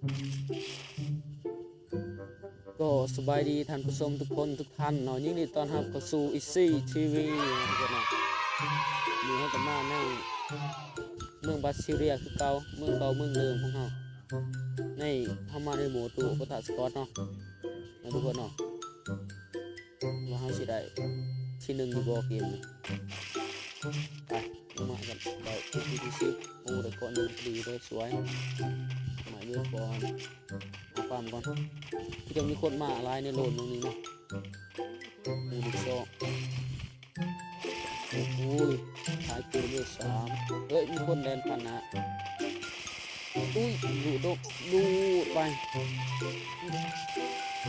ກໍສະບາຍດີທ່ານຜູ້ຊົມທຸກຄົນທຸກທ່ານເນາະ, ຍິນດີຕ້ອນຮັບເຂົ້າສູ່ Easy ທີ ວີ ເນາະ. ມື້ນີ້ເຮົາກໍມາໃນເມືອງບາຊີເຣຍຄືເກົ່າ, ເມືອງເກົ່າເມືອງເດີມຂອງເຮົາ. ໃນ ເຮົາມາໃນໂໝດຕູ້ໂອເວີທັສກອດເນາະ ເນາະທຸກຄົນເນາະ. ວ່າເຮົາຊິໄດ້ທີໜຶ່ງຢູ່ບໍ່ເກມນີ້. ໄປ ລົງມາກັນ ໄດ້ທີສີ່ສິບ. ໂອ້ ໄດ້ເກາະໜຶ່ງ ດີເລີຍ ສວຍ. ມາເວກກ່ອນ ຫາຟາມກ່ອນ. ຄືຈະມີຄົນມາຫຼາຍໃນໂລນເມືອງນີ້ເນາະ. ໂອ້ ລູກຊອກ. ໂອ້ຍ ຂາຍເກີນເລີຍສາມ. ເອີຍ ມີຄົນແລ່ນຜ່ານໜ້າ. ອຸ້ຍ ລູດດົກ ລູດໄປ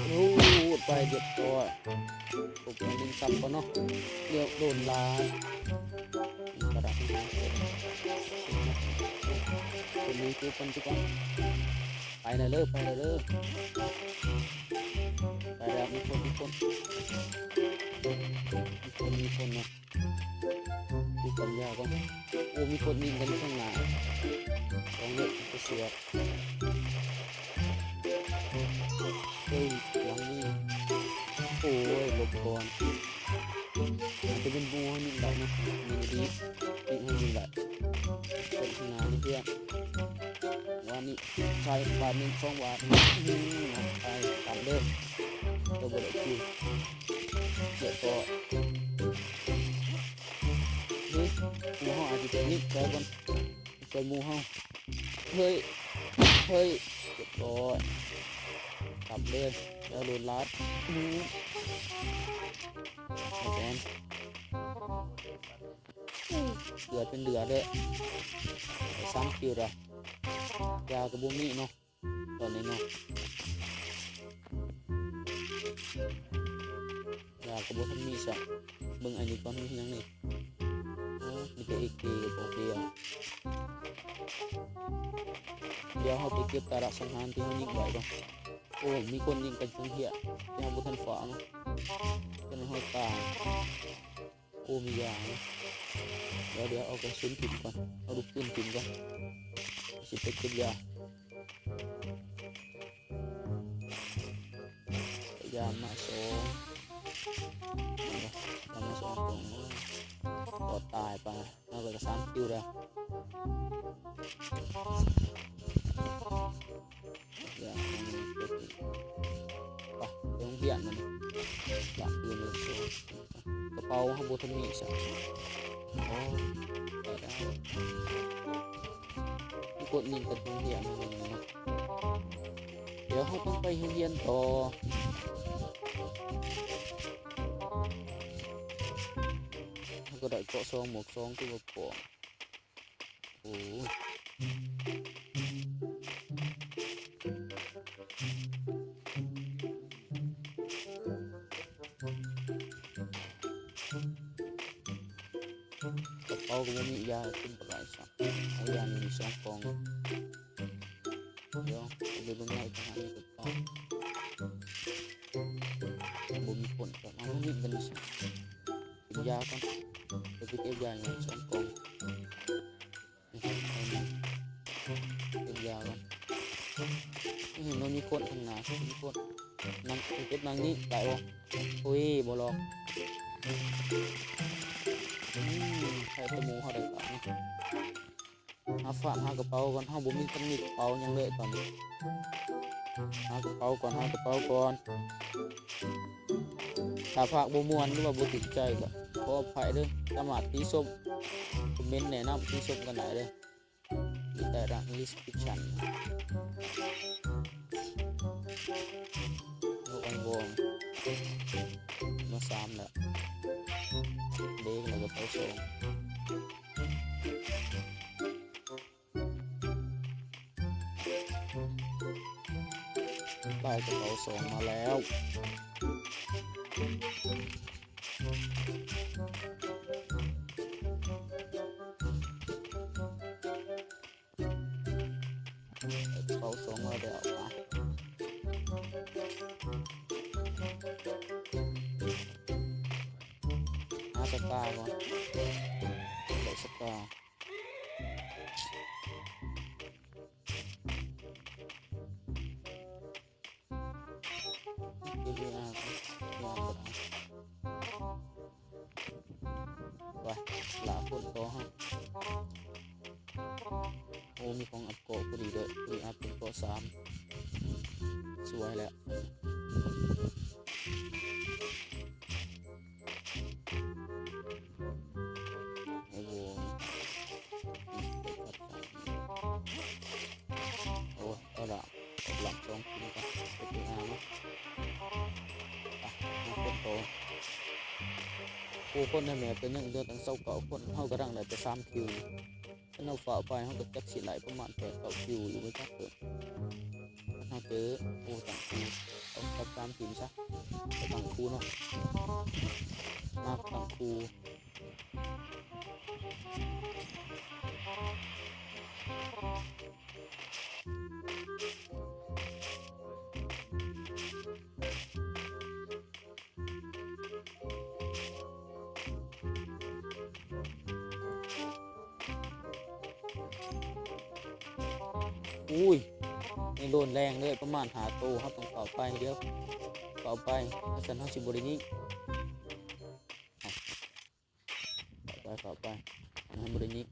ລູດໄປ ຮຽບຮ້ອຍ. ກົບໜຶ່ງຊ້ຳກ່ອນເນາະ. ດຽວໂດນຫຼາຍ ກະດາດ ຕົວນີ້ ຕົວນີ້ ຕົວນີ້ ຕົວນີ້. ໄປແລ້ວເດີ ໄປແລ້ວເດີ ໄປແລ້ວ. ມີຄົນ ມີຄົນ ມີຄົນ ມີຄົນເນາະ. ດູຄວາມຍາວກ່ອນ. ໂອ້ ມີຄົນຍິງກັນຢູ່ຂ້າງໜ້າ ສອງເມັດ ກະເສືອກ. ເຮີ້ຍ ຫຼັງນີ້ ໂອ້ຍ ຫຼົບກ່ອນ. ອາດຈະເປັນໝູ່ເຮົາຍິງໄດ້ເນາະ ຍິງດີ ຍິງເຮົາຍິງໄດ້. ເພິ່ນຂ້າງໜ້ານີ້ເພື່ອນ ວ່ານີ້ ໃສ່ບາດໜຶ່ງ ສອງບາດ ຍິງໄປ ຕັດເລີຍ. ແຕ່ບໍ່ໄດ້ຄິວ ຮຽບຮ້ອຍ. ເຮີ້ຍ ໝູ່ເຮົາອາດຈະໄປຍິງ ຊ່ອຍກ່ອນ ຊ່ອຍໝູ່ເຮົາ. ເຮີ້ຍ ເຮີ້ຍ ຮຽບຮ້ອຍ ຕັດເລີຍ. ແລ້ວໂດນລາດ ເລືອດເປັນເລືອດເດີ ສາມຄິວລະ. ຢາກໍບໍ່ມີເນາະ ຕອນນີ້ເນາະ ຢາກໍບໍ່ທັນມີຊ້ຳ. ເບິ່ງອັນນີ້ກ່ອນ ມີຫຍັງນີ້? ໂອ້ ມີແຕ່ເອເຄກັບໂອເຄ. ດຽວເຮົາໄປເກັບຕາລະສັງຫານທີ່ເຮົາຍິງໄວ້ກ່ອນ. ໂອ້ ມີຄົນຍິງກັນເທິງເຮືອ ທີ່ເຮົາບໍ່ທັນຟ້າວ ຈະແມ່ນເຮົາຕາຍ. ໂອ້ ມີຢາ. ດຽວ ດຽວເອົາກະສຸນຖິ້ມກ່ອນ ເອົາລູກປືນຖິ້ມກ່ອນ ຊິໄປເກັບຢາ. ຢາມາສອງ ຢາມາສອງກອງ ກໍຕາຍໄປ. ເຮົາກໍສາມຄິວແລ້ວ. ຢາມາ ໄປໂຮງຮຽນມັນ ຢາມາ ກະເປົາເຮົາບໍ່ທັນມີຊ້ຳ. ໂອ້ ໄປແລ້ວ. ກົດຍິງກັນໂຮງຮຽນເຮົາເນາະ. ດຽວເຮົາຕ້ອງໄປໂຮງຮຽນຕໍ່. ເຮົາກໍໄດ້ເກາະສອງໝວກສອງ ຄືວ່າເກາະ ໂອ້ ກະເປົາກໍບໍ່ມີຢາກິນປານໃດຊ້ຳ. ເອົາຢານີ້ສອງກ່ອງ. ດຽວໄປເບິ່ງໃນທະຫານນີ້ກະເປົາ ບໍ່ມີຄົນ. ເອົາມາຫຼິ້ນກັນ ກິນຢາກ່ອນ ດຽວໄປເກັບຢາອີກສອງກ່ອງ. ເກັບຢາກ່ອນ. ເຫັນວ່າມີຄົນຂ້າງໜ້າ ມີຄົນ. ນັ່ງ ເກັບນັ່ງນີ້ໄດ້ບໍ່? ໂອ້ຍ ບໍ່ລອກ. ອືມ ໃສ່ແຕ່ໝູ່ເຮົາໄດ້ກ່ອນ. ຫາຟາມ ຫາກະເປົາກ່ອນ. ເຮົາບໍ່ມີ ທັນມີກະເປົາຫຍັງເລີຍຕອນນີ້. ຫາກະເປົາກ່ອນ ຫາກະເປົາກ່ອນ. ຖ້າພາກບໍ່ມ່ວນ ຫຼືວ່າບໍ່ຖືກໃຈ ກໍຂໍອະໄພເດີ້. ສາມາດຕິຊົມ ຄອມເມັນແນະນຳ ຕິຊົມກັນໄດ້ເດີ້. ມີແຕ່ description. ໂອ້ ອັນວອງ ມາສາມແລ້ວ. ເດກແລ້ວກະເປົາສອງ. ໄດ້ກະເປົາສອງມາແລ້ວ. ເປົາສອງມາແລ້ວ. ຫາສະຕາກ່ອນ. ໄດ້ສະຕາ. ເ ເອອາ ເອອາ ໄປ ຫຼ້າຄົນຕໍ່ເຮົາ. ໂອ້ ມີຂອງອັບເກາະພໍດີເດີ ມີອັບເປັນເກາະສາມ ສວຍແລ້ວ. ໂອ້ໂຫ ໂອ້ຍ ເອົາລະ ເອົາລະສອງທີມກ່ອນ ເກັບເອອາເນາະ. ໄປ ມາຄົນຕໍ່. ໂອ້ ຄົນໃນແມບກໍຍັງເຫຼືອຕັ້ງຊາວເກົ້າຄົນ ເຮົາກຳລັງໄດ້ແຕ່ສາມຄິວ. ຄັນເຮົາຟ້າວໄປ ເຮົາກໍຈັກຊິໄດ້ປະມານແປດເກົ້າຄິວຢູ່ບໍ່ຈັກເດີ. ຄັນເຮົາເຈີ ໂອ້ ຕັ້ງຄູ່ ເອົາຈັກສາມທີມຊະ ໄປຕັ້ງຄູ່ເນາະ ມາຕັ້ງຄູ່. ອຸ້ຍ ໃນໂລນແລງເລີຍ ປະມານຫ້າໂຕ ເຮົາຕ້ອງເຂົ້າໄປ ດຽວເຂົ້າໄປ ບໍ່ຊັ້ນເຮົາຊິບໍ່ໄດ້ຍິງ. ເຂົ້າໄປ ເຂົ້າໄປ ໃຫ້ບໍ່ໄດ້ຍິງ.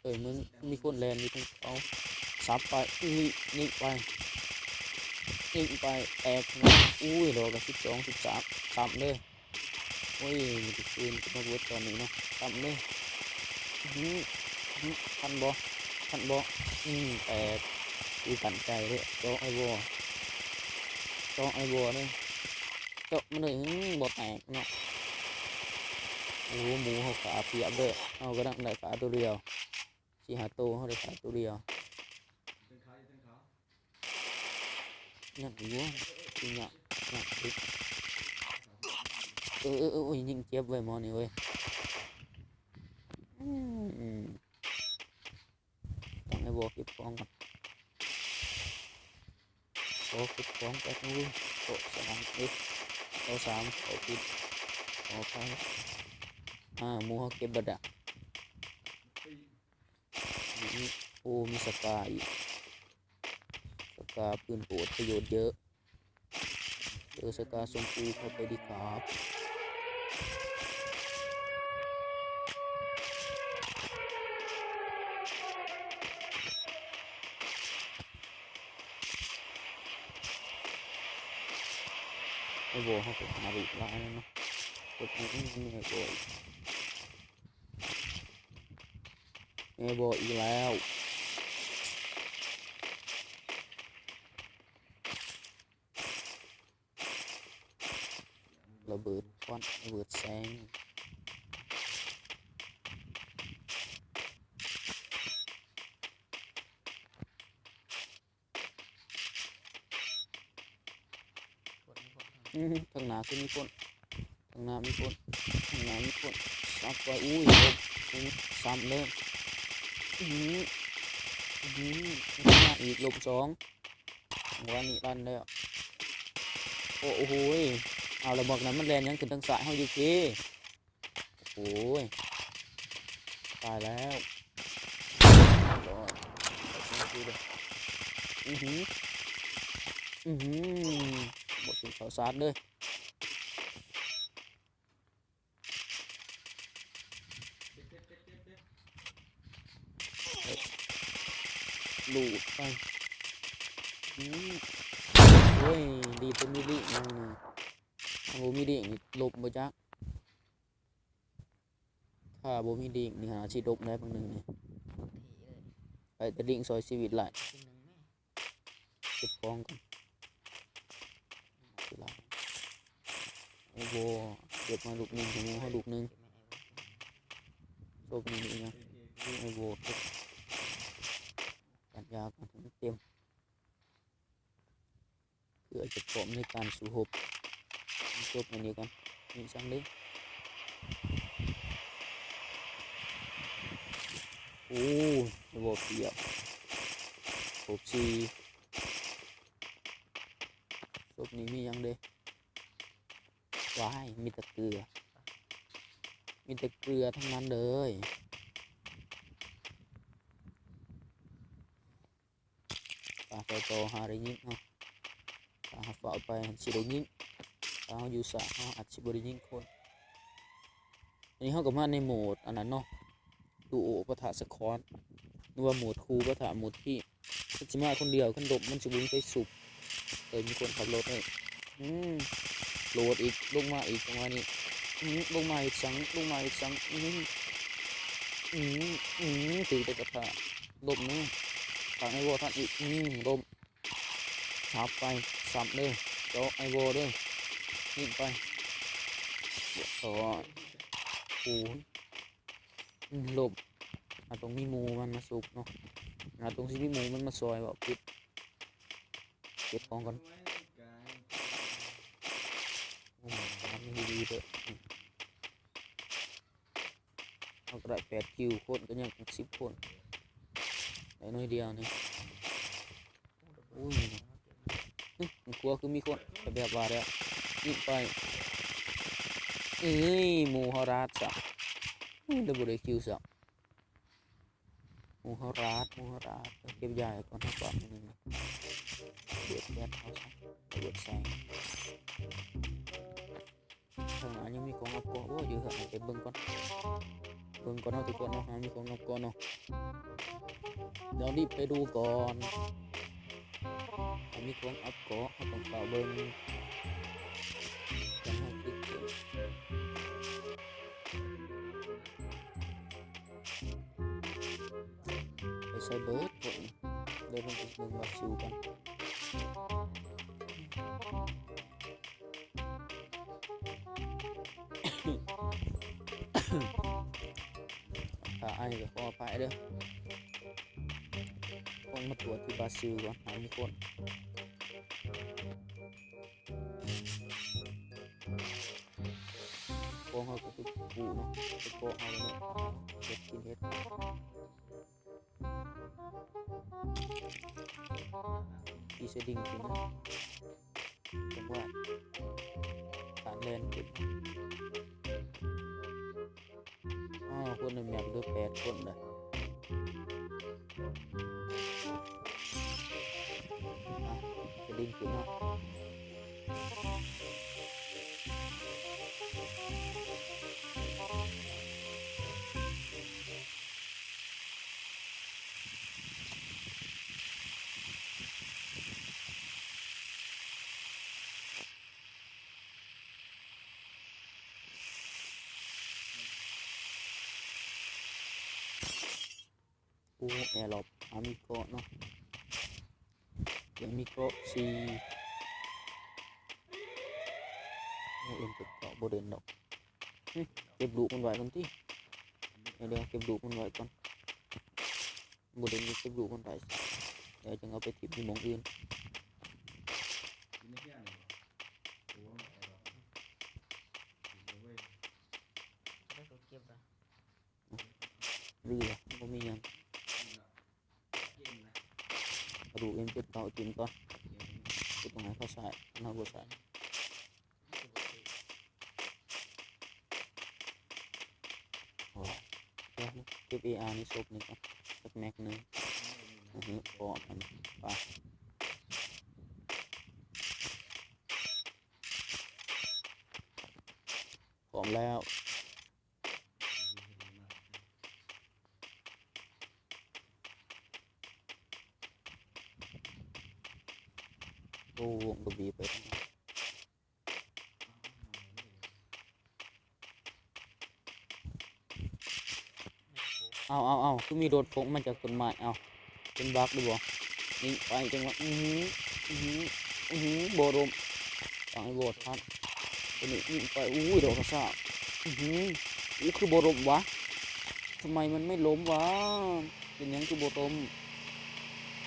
ເອີຍ ມຶງ ມີຄົນແລ່ນຢູ່ເທິງເຂົາ ສັບໄປ ອີ່ ຍິງໄປ ຍິງໄປ ແຕກ. ອຸ້ຍ ດອກລະສິບສອງ ສິບສາມ ຊ້ຳເລີຍ. ໂອ້ຍ ມີແຕ່ປືນກັບມາເບິດຕອນນີ້ເນາະ ຊ້ຳເລີຍ. ອື ອື ທັນບໍ່ ທັນບໍ່? ອື ແຕກ ຄືກັນໄກເດ້ ເຈາະໄອ້ບໍ່ ເຈາະໄອ້ບໍ່ເດ້. ເຈາະມັນເລີຍ ອື ບໍ່ແຕກເນາະ. ໂອ້ ໝູເຮົາຂາປຽບເດີ ເຮົາກະໄດ້ຂາໂຕດຽວ ສີ່ຫ້າໂຕ ເຮົາໄດ້ຂາໂຕດຽວ. ຍັງຢູ່ ຍັງ ຍັງອີກ. ເອີ ເອີ ເອີ ໂອ້ຍ ຍິງເຈັບເວີຍ ໝໍນີ້ເວີຍ. ອືມ ຕ້ອງໃຫ້ບໍ່ເກັບຂອງກ່ອນ ຂໍເກັບຂອງແປັບໜຶ່ງ. ໂຕະສາມ ເອີ ໂຕະສາມ ຂໍຜິດ ຂໍອະໄພ. ອາ ໝູເຮົາເກັບເບິດລະ. ໂອ້ ມີສະກາອີກ ສະກາ ປືນໂປດ ປະໂຫຍດເຍີະ. ເຈີສະກາຊົມພູເຂົ້າໄປດີຄັບ. ໄອ້ບໍ່ ເຮົາໄປຫາລູກຫຼາຍແລ້ວເນາະ. ກົດໃຫ້ ແມ່ບໍ່ ແມ່ບໍ່ອີກແລ້ວ. ລະເບີດຄວັນ ລະເບີດແສງ. ອື ທາງໜ້າຄືມີຄົນ ທາງໜ້າມີຄົນ ທາງໜ້າມີຄົນ. ສັບໄປ ອຸ້ຍ ລົບ ອື ຊ້ຳເລີຍ. ອື ອື ມາອີກ ລົບສອງ. ຫົວນີ້ລັນແລ້ວ. ໂອ້ ໂອ້ໂຫຍ ເອົາລະ ບັກນັ້ນມັນແລ່ນຫຍັງຂຶ້ນທາງຊ້າຍເຮົາຢູ່ພີ້. ໂອ້ຍ ຕາຍແລ້ວ. ອືຫື ອືຫື ບໍ່ຖືກເຂົ້າຊາດເລີຍ. ລູດໄປ. ອື ໂອ້ຍ ດີແຕ່ມີລິງ ເຮົານີ້ ຖ້າບໍ່ມີລິງນີ້ ຫຼົບບໍ່ຈັກ. ຖ້າບໍ່ມີລິງນີ້ຫາຊິຫຼົບໄດ້ບາງໜຶ່ງນີ້. ໄປແຕ່ລິງຊ່ອຍຊີວິດຫຼາຍ. ເກັບຂອງກ່ອນ. ໂອ້ໂຫ ເກັບມາລູກໜຶ່ງ ໃຫ້ໝູ່ເຮົາລູກໜຶ່ງ. ໂຊບນີ້ມີຫຍັງ? ໂອ້ໂຫ ເກັບ ກັນຢາກ່ອນໃຫ້ມັນເຕັມ ເພື່ອຈະພ້ອມໃນການສູ້ຮົບ. ຈົບອັນນີ້ກ່ອນ ມີຫຍັງເດ້? ໂອ້ ບໍ່ປຽບ ຄົບສີ່. ສົບນີ້ມີຫຍັງເດ້? ວ້າຍ ມີແຕ່ເກືອ ມີແຕ່ເກືອທັງນັ້ນເລີຍ. ປາໄປຕໍ່ຫາໄດ້ຍິງເນາະ. ຖ້າເຮົາຟ້າວໄປ ມັນຊິໄດ້ຍິງ, ຖ້າເຮົາຢູ່ຊ້າ ເຮົາອາດຊິບໍ່ໄດ້ຍິງຄົນ. ອັນນີ້ເຮົາກໍມາໃນໂໝດອັນນັ້ນເນາະ, ດູໂອປະທະສະຄອດ ຫຼືວ່າໂໝດຄູ່ປະທະໂໝດທີມ. ຄັນຊິມາຄົນດຽວ ຄັນລົບມັນຊິບໍ່ມີໃຜຊຸບ. ເອີ ມີຄົນຂັບລົດເດ້. ອືມ ໂຫຼດອີກ, ລົງມາອີກ ຈັງຫວະນີ້. ອືມ ລົງມາເຮັດສັງ ລົງມາເຮັດສັງ. ອືມ ອືມ ອືມ ຖືກແຕ່ກະທະ. ລົບເນາະ, ທາງໄອ້ວໍທັນອີກ. ອືມ ລົບ. ສັບໄປ ສັບເດີ, ເຈາະໄອ້ວໍເດີ, ຍິງໄປ. ຮຽບຮ້ອຍ. ໂອ້ຍ ອືມ ລົບ. ອາ ຕ້ອງມີໝູ່ມັນມາຊຸບເນາະ, ອາ ຕ້ອງຊິມີໝູ່ມັນມາຊ່ອຍ. ເວົ້າຜິດ. ເກັບຂອງກ່ອນ. ໂອ້ ທຳດີໆເດີ. ເຮົາກໍໄດ້ແປດຄິວ, ຄົນກໍຍັງເປັນສິບຄົນ, ໄດ້ໜ້ອຍດຽວນີ້. ໂອ້ຍ ຫຶ ຂ້າງຂົວຄືມີຄົນ, ແບບວ່າແລ້ວ. ຍິງໄປ. ເອີຍ ໝູ່ເຮົາລາດຊະ. ເອີຍ ໄດ້ບໍ່ໄດ້ຄິວຊະ. ໝູ່ເຮົາລາດ ໝູ່ເຮົາລາດ. ເກັບຢາກ່ອນ ເຮົາປະໜຶ່ງ. ເບີດແກັສເຮົາຊະ, ເບີດໃສ່. ຂ້າງໜ້າຍັງມີຂອງອັບເກາະບໍ່? ຢູ່ເຮືອນ ໄປເບິ່ງກ່ອນ, ເບິ່ງກ່ອນເນາະທຸກຄົນເນາະ, ຫາມີຂອງອັບເກາະເນາະ. ດຽວຣີບໄປດູກ່ອນ, ຖ້າມີຂອງອັບເກາະ ເຮົາຕ້ອງຟ້າວເບິ່ງ. ໄປໃສ່ເບີດ ເບິ່ງ ເບິ່ງບາຊິລກ່ອນ. ຖ້າໄອກໍຂໍອະໄພເດີ. ຕ້ອງມາກວດທີ່ບາຊິລກ່ອນ, ຫາມີຄົນ. ຂອງເຮົາກໍຄືປູເນາະ, ເກາະເຮົາເນາະ, ເຮັດກິນເຮັດ. ທີ່ສະດິງຂຶ້ນເນາະ, ຈັງຫວະການແລ່ນຂຶ້ນ. ອ້າວ ຄົນໃນແມັບເຫຼືອແປດຄົນລະ. ອ່ະ ສະດິງຂຶ້ນເນາະ. ໂອ້ ແອລັອບ ຫາມີເກາະເນາະ, ຍັງມີເກາະສີ່. ໂອ້ ເອັມເຈັດເກົ້າ ບໍ່ເດັ່ນດອກ. ຫຶ ເກັບລູກມັນໄວ້ກ່ອນຕິ, ດຽວເກັບລູກມັນໄວ້ກ່ອນ. ບໍ່ໄດ້ມີເກັບລູກມັນໄດ້, ດຽວຈຶ່ງເອົາໄປຖິ້ມຢູ່ໝ່ອງອື່ນ. ເກັບລະ ຫຼືລະ ບໍ່ມີຫຍັງ. ເອົາລູກເອັມເຈັດເກົ້າຖິ້ມກ່ອນ, ບໍ່ຕ້ອງໃຫ້ເຂົາໃຊ້, ເຮົາບໍ່ໃຊ້. ໂອ້ຍ ດຽວເກັບເອອາໃນສົບນີ້ກ່ອນ ຈັກແມັກໜຶ່ງ. ອື ພໍມັນໄປ ພ້ອມແລ້ວ. ໂອ້ ວົງກໍບີບໄປ. ເອົາ ເອົາ ເອົາ ຄືມີໂດດພົ້ງມາຈາກຕົ້ນໄມ້? ເອົາ ເປັນບັກຫຼືບໍ່? ຍິງໄປ ຈັງຫວະ ອື ອື ອື ບໍ່ລົມ. ຕ້ອງໃຫ້ບໍ່ທັນ ຕົວນີ້ຍິງໄປ. ອຸ້ຍ ດອກກະຊາກ ອື ໂອ້ ຄືບໍ່ລົມວະ? ທຳໄມມັນໄມ່ລົມວະ? ເປັນຫຍັງຄືບໍ່ລົມ?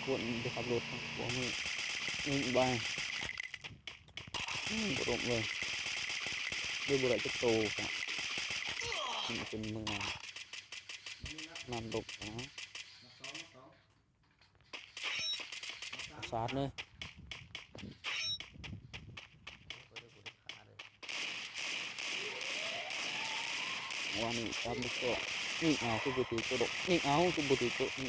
ຄົນໄປຂັບລົດພວກນີ້ ຍິງໄປ. ອືມ ບໍ່ລົມເລີຍ ເລີຍບໍ່ໄດ້ຈັກໂຕ. ນີ້ເປັນເມືອງນຳລົບນະ ສາດເລີຍ. ວ່ານີ້ຈັບມັນກໍຍິງເອົາ ຄືບໍ່ຖືກໂຕດອກ ຍິງເອົາ ຄືບໍ່ຖືກໂຕ. ອືມ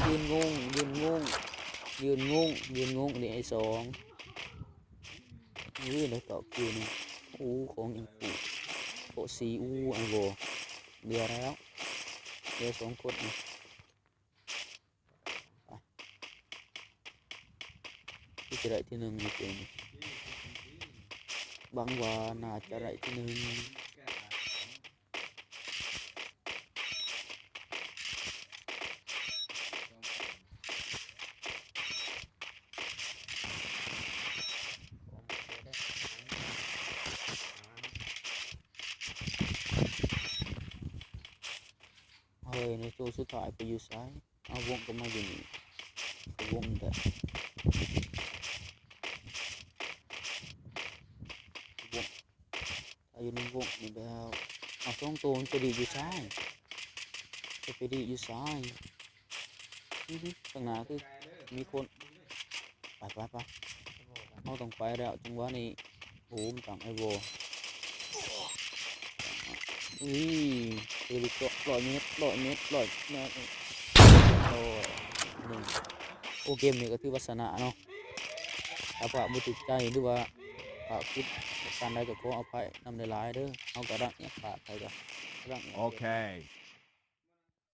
ຢືນງົງ ຢືນງົງ. ຢືນງົງ ຢືນງົງນີ້ໄອ້ສອງ. ເອີ ໄດ້ເກົ້າຄິວນີ້. ໂອ້ ຂອງອີກຄູ່ ໂປະສີ່. ອູ້ ໄອ້ວໍ ເຫຼືອແລ້ວ ເຫຼືອສອງຄົນນີ້. ໄປ ຄືຊິໄດ້ທີໜຶ່ງຢູ່ເກມນີ້ ຫວັງວ່າໜ້າຈະໄດ້ທີໜຶ່ງ. ເຮີ້ຍ ໃນໂຕສຸດທ້າຍໄປຢູ່ໃສ? ເອົາ ວົງກໍມາຢູ່ນີ້ ກໍວົງແທ້ ວົງ ຖ້າຢູ່ໃນວົງນີ້ແລ້ວ. ເອົາ ສອງໂຕມັນໄປດີດຢູ່ໃສ? ຈະໄປດີດຢູ່ໃສ? ອືຮຶ ຂ້າງໜ້າຄືມີຄົນ. ໄປ ໄປ ໄປ ເຮົາຕ້ອງໄປແລ້ວ ຈັງຫວະນີ້. ໂອ້ ມັນຕັ້ງໄອ້ວໍ ອຸ້ຍ ເອີລິກ ຮ້ອຍເມັດ ຮ້ອຍເມັດ ຮ້ອຍເມັດ. ໂອ້ຍ ໜຶ່ງ. ໂອ້ ເກມນີ້ກໍຖືວ່າຊະນະເນາະ. ຖ້າພາກບໍ່ຖືກໃຈ ຫຼືວ່າພາກຜິດປະການໃດ ກໍຂໍອະໄພນຳຫຼາຍໆເດີ. ເຮົາກໍລັກແອບພາກໃຜກໍລັກແອບ. ໂອເຄ.